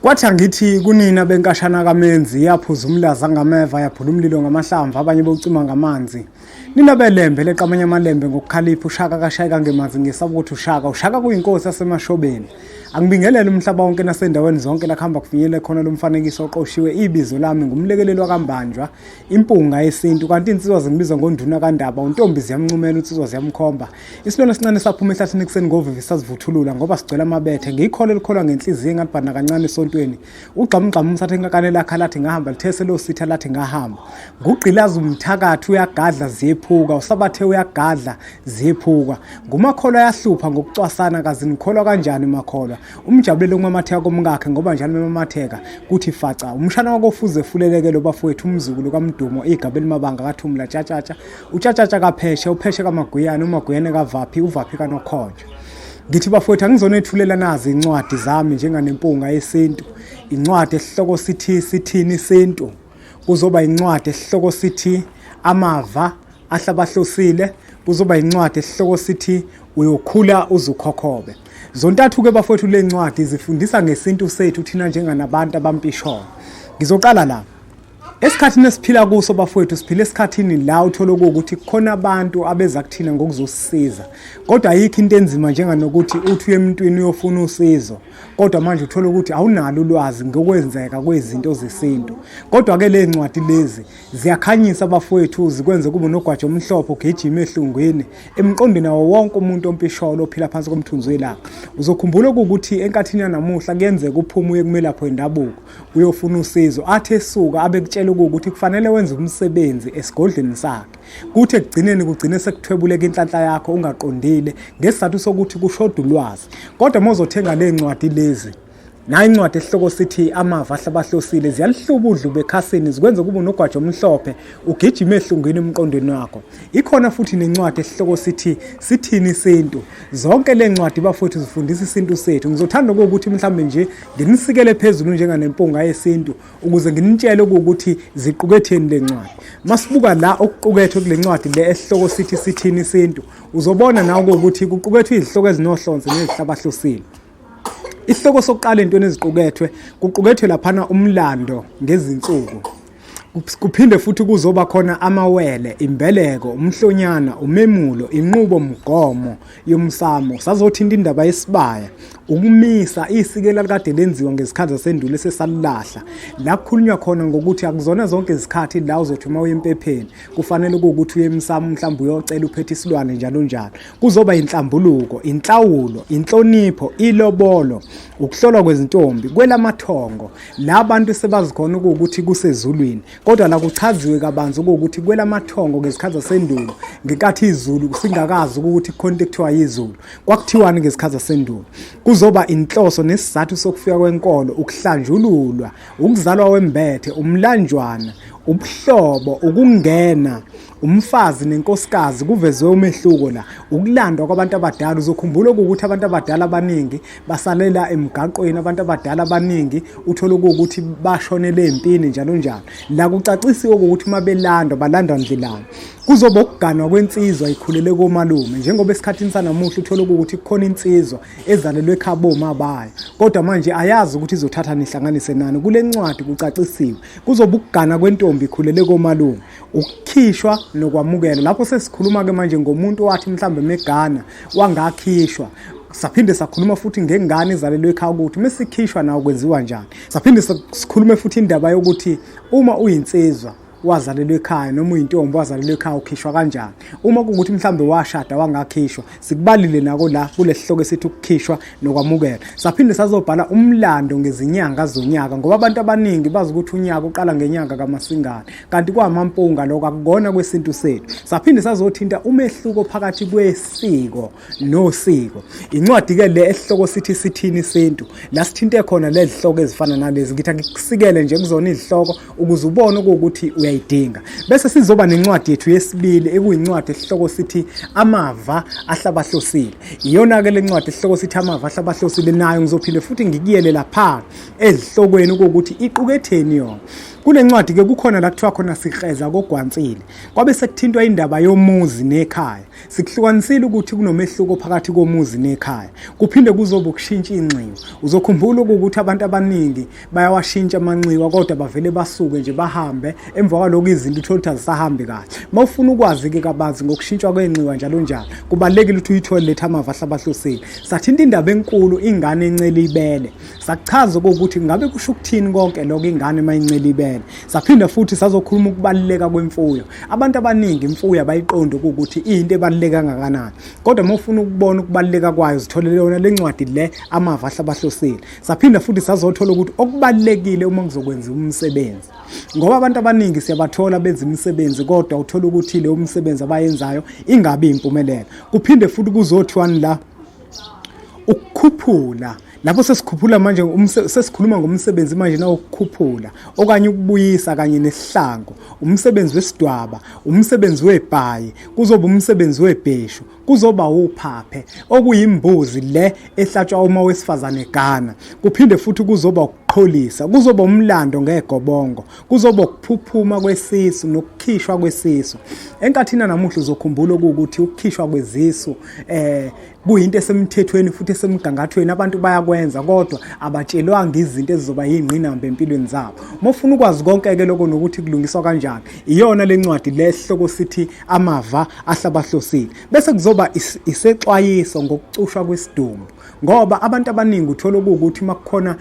Kwathi angithi kunina benkashana kaMenzi yaphuza umlaza ngameva yaphula umlilo ngamahlamvu abanye bewucima ngamanzi. Nina belembe leqamanye amalembe ngokukhalipha ushaka kashayeka ngemanzi ngesaba ukuthi ushaka ushaka kuyinkosi yasemashobeni. Angibingelele umhlaba wonke nasendaweni zonke la kuhamba kufinyelele khona lo mfanekiso oqoshiwe ibizo lami ngumlekeleli wakaMbanjwa impunga yesintu kanti insizwa zingibiza ngonduna kaNdaba untombi ziyamncumela unsizwa ziyamkhomba Isilwane esincane saphuma ehlathini ekuseni ngovivi sazivuthulula ngoba sigcwele amabethe. Ngiyikholwa elikholwa ngenhliziyo engalibhana kancane esontweni. Ugxamugxamu umsathe inkakane lakha lathi ngahamba lithese lositha lathi ngahamba. Ngugqilaza umthakathi uyagadla ziyephuka, usabathe uyagadla ziyephuka. Ngumakholwa ayahlupha ngokucwasana kazi nikholwa kanjani makholwa. Umjabulele ukumamatheka komkakhe ngoba njalo memamatheka kuthi faca. Umshana wakofuze fuleleke lo bafowethu umzukulu kaMdumo igaba elimabanga kaThumla tshatshatsha. Utshatshatsha kapheshe, upheshe kamaguyane, umaguyane kavaphi, uvaphi kanokhonjwa. Ngithi bafowethu angizonethulela nazi incwadi zami njenganempunga yesintu. Incwadi esihloko sithi sithini isintu. Kuzoba incwadi esihloko sithi amava ahlabahlosile, kuzoba incwadi esihloko sithi uyokhula uzukhokhobe. Zontathu ke bafowethu le ncwadi zifundisa ngesintu sethu thina njenganabantu abampisholo. Ngizoqala la. Esikhathini esiphila kuso bafowethu siphila esikhathini la uthola ukuthi kukhona abantu abeza kuthina ngokuzosisiza kodwa ayikho into enzima njenganokuthi uthi uye emntwini uyofuna usizo kodwa manje uthola ukuthi awunalo ulwazi ngokwenzeka kwezinto zesintu kodwa ke le ncwadi lezi ziyakhanyisa bafowethu zikwenze kube nogwaja omhlophe ugijima ehlungwini emqondweni wawo wonke umuntu ompisholo ophila phansi komthunzi welanga uzokhumbula ukuthi enkathini yanamuhla kuyenzeka uphume uye kumelaphi wendabuko uyofuna usizo athi esuka abekutshela ukuthi kufanele wenze umsebenzi esigodlweni sakhe kuthi ekugcineni kugcine sekuthwebuleka inhlanhla yakho ungaqondile ngesizathu sokuthi kushoda ulwazi kodwa uma uzothenga le ncwadi lezi nayo incwadi esihloko sithi amava ahlabahlosile ziyalihluba udlube ekhasini zikwenze kube unogwaja omhlophe ugijime ehlungwini emqondweni wakho ikhona futhi nencwadi esihloko sithi sithini isintu zonke le ncwadi bafowethu zifundisa isintu sethu ngizothanda ukuthi mhlawumbe nje nginisikele phezulu njenganempunga yesintu ukuze nginitshele ukuthi ziquketheni le ncwadi masibuka la okuqukethwe kule ncwadi le esihloko sithi sithini isintu uzobona nawe ukuthi kuqukethwe izihloko ezinohlonze nezihlabahlosile isihloko sokuqala entweni eziqukethwe kuqukethwe laphana umlando ngezinsuku kuphinde futhi kuzoba khona amawele imbeleko umhlonyana umemulo inqubo mgomo yomsamo sazothinta indaba yesibaya ukumisa isiko elalikade lenziwa ngezikhathi zasendulo esesalilahla la kukhulunywa khona ngokuthi akuzona zonke izikhathi la uzothi uma uye empepheni kufanele kuwukuthi uye emsamo mhlawumbe uyocela uphethe isilwane njalo njalo kuzoba inhlambuluko inhlawulo inhlonipho ilobolo ukuhlolwa kwezintombi kwelamathongo la bantu sebazikhona ukuthi kusezulwini kodwa la kuchaziwe kabanzi ukuthi kwelamathongo ngezikhathi zasendulo ngenkathi izulu singakazi ukuthi kukhona into ekuthiwa yizulu kwakuthiwani ngezikhathi zasendulo kuzoba inhloso nesizathu sokufika kwenkolo ukuhlanjululwa ukuzalwa wembethe umlanjwana ubuhlobo ukungena umfazi nenkosikazi kuvezwe umehluko la ukulandwa kwabantu abadala uzokhumbula ukuthi abantu abadala abaningi basalela emgaqweni abantu abadala abaningi uthola ukuthi bashonele empini njalo njalo la kucacisiwe ukuthi uma belandwa balandwa ndlelani kuzoba ukuganwa kwensizwa ikhulele komalume njengoba esikhathini sanamuhla uthola ukuthi kukhona insizwa ezalelwe ekhabo mabayo kodwa manje ayazi ukuthi izothatha nihlanganise nani kule ncwadi kucacisiwe kuzoba ukugana kwentombi ikhulele komalume ukukhishwa nokwamukela lapho sesikhuluma ke manje ngomuntu owathi mhlambe megana wangakhishwa saphinde sakhuluma futhi ngengane ezalelwe ekhaya ukuthi mesikhishwa nawo kwenziwa njani saphinde sikhulume futhi indaba yokuthi uma uyinsizwa wazalelwa ekhaya noma uyintombi wazalelwa ekhaya ukhishwa kanjani uma kuwukuthi mhlambe washada wangakhishwa sikubalile nako la kulesihloko esithi ukukhishwa nokwamukela saphinde sazobhala umlando ngezinyanga zonyaka ngoba abantu abaningi bazi ukuthi unyaka uqala ngenyanga kaMasingana kanti kwamampunga lokho akukona kwesintu sethu saphinde sazothinta umehluko phakathi kwesiko nosiko incwadi ke le esihloko sithi sithini isintu la sithinte khona lezihloko ezifana nalezi ngithi angikusikele nje kuzona izihloko ukuze ubone ukuthi uyayidinga bese sizoba nencwadi yethu yesibili ekuyincwadi esihloko sithi amava ahlabahlosile iyona ke lencwadi esihloko sithi amava ahlabahlosile nayo ngizophinde futhi ngikuyele lapha ezihlokweni ukuthi iquketheni yona kule ncwadi ke kukhona la kuthiwa khona sikreza kogwansile kwabe sekuthintwa indaba yomuzi nekhaya. Sikuhlukanisile ukuthi kunomehluko phakathi komuzi nekhaya. Kuphinde kuzoba ukushintsha inxiwa. Uzokhumbula ukuthi abantu abaningi bayawashintsha amanxiwa kodwa bavele basuke nje bahambe emva kwaloko izinto uthole ukuthi azisahambi kahle. Uma ufuna ukwazi-ke kabanzi ngokushintshwa kwenxiwa njalo njalo, kubalulekile ukuthi uyithole letha amava ahlabahlosile. Sathinta indaba enkulu ingane encela ibele. Sakuchaza ukuthi ngabe kusho ukuthini konke lokho ingane uma incela ibele. Saphinda futhi sazokhuluma ukubaluleka kwemfuyo. Abantu abaningi imfuyo abayiqondi ukuthi iyinto ebaluleke kangakanani. Kodwa uma ufuna ukubona ukubaluleka kwayo zitholele yona le ncwadi le amava ahlabahlosile. Saphinda futhi sazothola ukuthi okubalulekile uma kuzokwenziwa umsebenzi. Ngoba abantu abaningi siyabathola benza imisebenzi kodwa uthola ukuthi leyo msebenzi abayenzayo ingabi impumelelo. Kuphinde futhi kuzothiwani la ukukhuphula lapho sesikhuphula manje sesikhuluma ngomsebenzi manje nawukukhuphula okanye ukubuyisa kanye nesihlangu umsebenzi wesidwaba umsebenzi webhayi kuzoba umsebenzi webheshu kuzoba uphaphe okuyimbuzi le ehlatshwa uma wesifazane gana kuphinde futhi kuzoba ukuqholisa kuzoba umlando ngegobongo kuzoba ukuphuphuma kwesisu nokukhishwa kwesisu enkathini namuhla uzokhumbula ukuthi ukukhishwa kwezisu eh kuyinto esemthethweni futhi esemgangathweni abantu bayakwenza kodwa abatshelwanga izinto ezizoba yingqinamba empilweni zabo uma ufuna ukwazi konke ke lokho nokuthi kulungiswa kanjani iyona lencwadi lesihloko sithi amava ahlabahlosile bese kuzoba isexwayiso ngokucushwa kwesidumbu ngoba abantu abaningi uthola ukuthi makukhona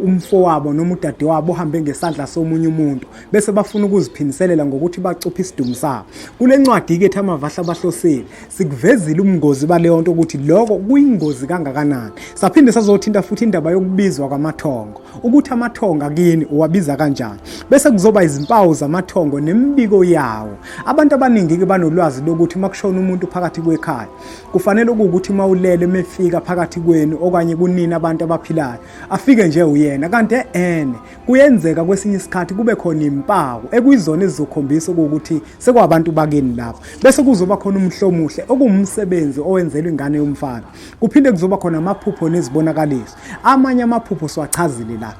umfowabo noma udadewabo ohambe ngesandla somunye umuntu bese bafuna ukuziphindiselela ngokuthi bacuphe isidumu sabo. Kule ncwadi-ke ethi Amavahla Abahlosile sikuvezile ubungozi baleyo nto ukuthi lokho kuyingozi kangakanani. Saphinde sazothinta futhi indaba yokubizwa kwamathongo ukuthi amathongo akini uwabiza kanjani. Bese kuzoba izimpawu zamathongo nemibiko yawo. Abantu abaningi-ke banolwazi lokuthi uma kushona umuntu phakathi kwekhaya kufanele ukuthi uma ulele mefika phakathi kwenu okanye kunini abantu abaphilayo afike nje uyena kanti ene kuyenzeka kwesinye isikhathi kube khona impawu ekuyizona ezizokhombisa ukuthi sekwabantu bakini lapho bese kuzoba khona umhlomuhle okuwumsebenzi owenzelwa ingane yomfana kuphinde kuzoba khona amaphupho nezibonakaliso amanye amaphupho siwachazile la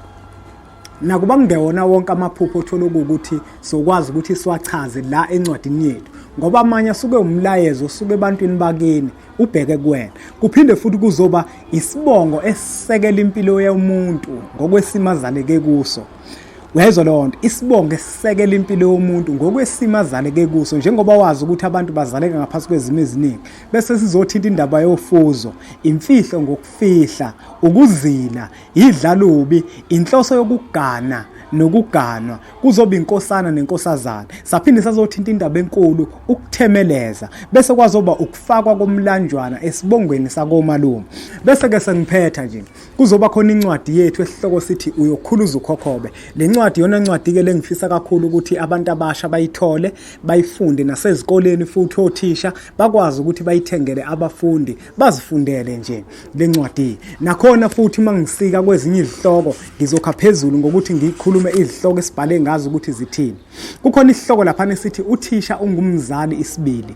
nakuba kungewona wonke amaphupho othola ukuthi sokwazi ukuthi siwachaze la encwadini yethu ngoba amanye asuke umlayezo osuke ebantwini bakini ubheke kuwena kuphinde futhi kuzoba isibongo esisekela impilo yomuntu ngokwesimo azaleke kuso uyayizwa leyo nto isibongo esisekela impilo yomuntu ngokwesimo azaleke kuso njengoba wazi ukuthi abantu bazaleka ngaphansi kwezimo eziningi bese sizothinta indaba yofuzo imfihlo ngokufihla ukuzila Idlalubi inhloso yokugana nokuganwa kuzoba inkosana nenkosazana saphinde sazothinta indaba enkulu ukuthemeleza bese kwazoba ukufakwa komlanjwana esibongweni sakomalume bese ke sengiphetha nje kuzoba khona incwadi yethu esihloko sithi uyokhuluza ukhokhobe le ncwadi yona ncwadi ke lengifisa kakhulu ukuthi abantu abasha bayithole bayifunde nasezikoleni futhi othisha bakwazi ukuthi bayithengele abafundi bazifundele nje lencwadi nakhona futhi uma ngisika kwezinye izihloko ngizokha phezulu ngokuthi ngikhulume izihloko esibhale ngazo ukuthi zithini kukhona isihloko lapha esithi uthisha ungumzali isibili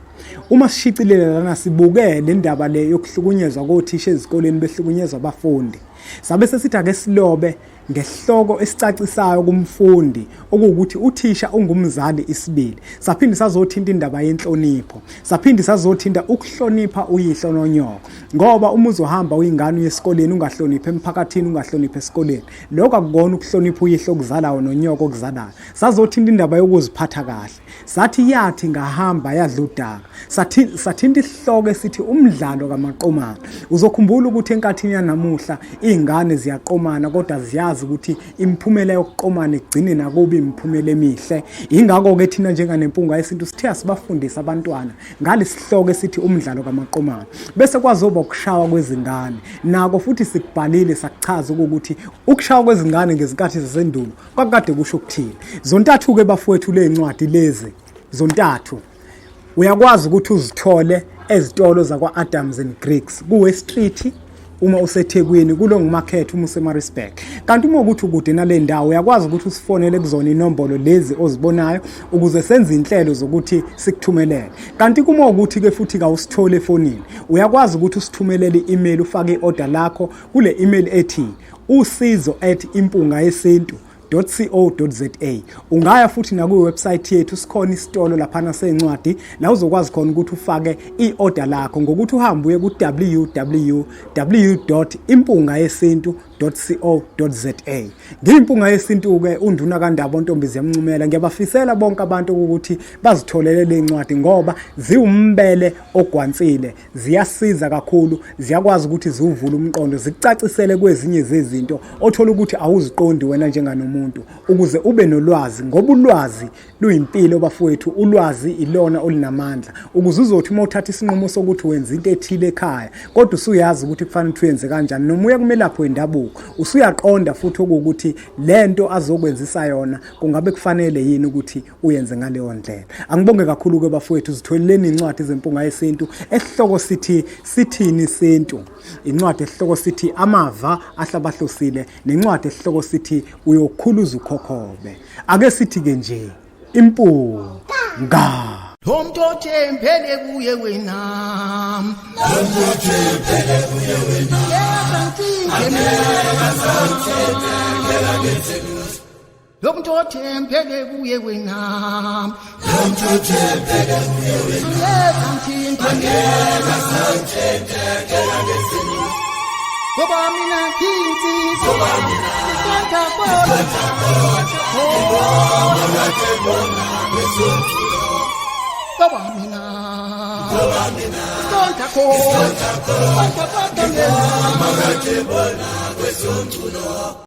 uma sishicilela lana sibuke le ndaba le yokuhlukunyezwa kothisha ezikoleni behlukunyezwa abafundi sabe sesithi ake silobe ngesihloko esicacisayo kumfundi okuwukuthi uthisha ungumzali isibili saphinde sazothinta indaba yenhlonipho saphinde sazothinta ukuhlonipha uyihlo nonyoko ngoba uma uzohamba uyingane uye esikoleni ungahloniphi emphakathini ungahloniphi esikoleni lokho akukona ukuhlonipha uyihlo okuzalayo nonyoko okuzalayo sazothinta indaba yokuziphatha kahle sathi yathi ngahamba yadla udaka sathinta isihloko esithi umdlalo kamaqomana uzokhumbula ukuthi enkathini yanamuhla iy'ngane ziyaqomana kodwa ziyazi ukuthi imiphumela yokuqomana igcine nakubi imiphumela emihle yingakho-ke thina njenganempunga yesintu sithe asibafundise abantwana ngalesihloko esithi umdlalo kamaqomana bese kwazoba ukushawa kwezingane nako futhi sikubhalile sakuchaza ukuthi ukushawa kwezingane ngezikathi zasendulo kwakukade kusho ukuthini zontathu-ke bafowethu le ncwadi lezi zontathu uyakwazi ukuthi uzithole ezitolo zakwa-Adams and Griggs kuwe Street uma useThekwini kulo Market uma useMaritzburg kanti uma ukuthi ukude nale ndawo uyakwazi ukuthi usifonele kuzona inombolo lezi ozibonayo ukuze senze inhlelo zokuthi sikuthumelele kanti kuma ukuthi ke futhi kawusithole efonini uyakwazi ukuthi usithumelele i-email ufake i-order lakho kule email ethi usizo@impungayesintu. .co.za. Ungaya futhi nakwi-website yethu, sikhona isitolo laphana sencwadi la uzokwazi khona ukuthi ufake i-order lakho ngokuthi uhambe uye ku-www.impungayesintu.co.za. Ngiyimpunga yesintu-ke unduna kaNdaba ontombi ziyamncumela. Ngiyabafisela bonke abantu ukuthi bazitholele le ncwadi ngoba ziwumbele ogwansile, ziyasiza kakhulu, ziyakwazi ukuthi ziwuvule umqondo, zikucacisele kwezinye zezinto othola ukuthi awuziqondi wena njenganomuntu, ukuze ube nolwazi, ngoba ulwazi luyimpilo bafowethu. Ulwazi ilona olunamandla ukuze uzothi uma uthatha isinqumo sokuthi wenza into ethile ekhaya, kodwa usuyazi ukuthi kufanele ukuthi uyenze kanjani, noma uya kumelaphi wendabuko usuyaqonda futhi okuwukuthi lento azokwenzisa yona kungabe kufanele yini ukuthi uyenze ngaleyo ndlela. Angibonge kakhulu-ke bafowethu, zitholeleni incwadi zempunga yesintu esihloko sithi sithini isintu, incwadi esihloko sithi amava ahlabahlosile, nencwadi esihloko sithi uyokhuluza ukhokhobe. Ake sithi-ke nje impunga. Lo muntu othembele kuye wena, Lo muntu othembele kuye wena, Lo muntu othembele kuye wena, Lo muntu othembele kuye wena, angeke Ngoba mina ngiyinsizwa, Ngoba mina ngisanda kodwa, ngakade bona kwezomculo. Ngoba mina Ngoba mina ngisanda kodwa, khona kodwa kodwa mina makade bona kwezomculo.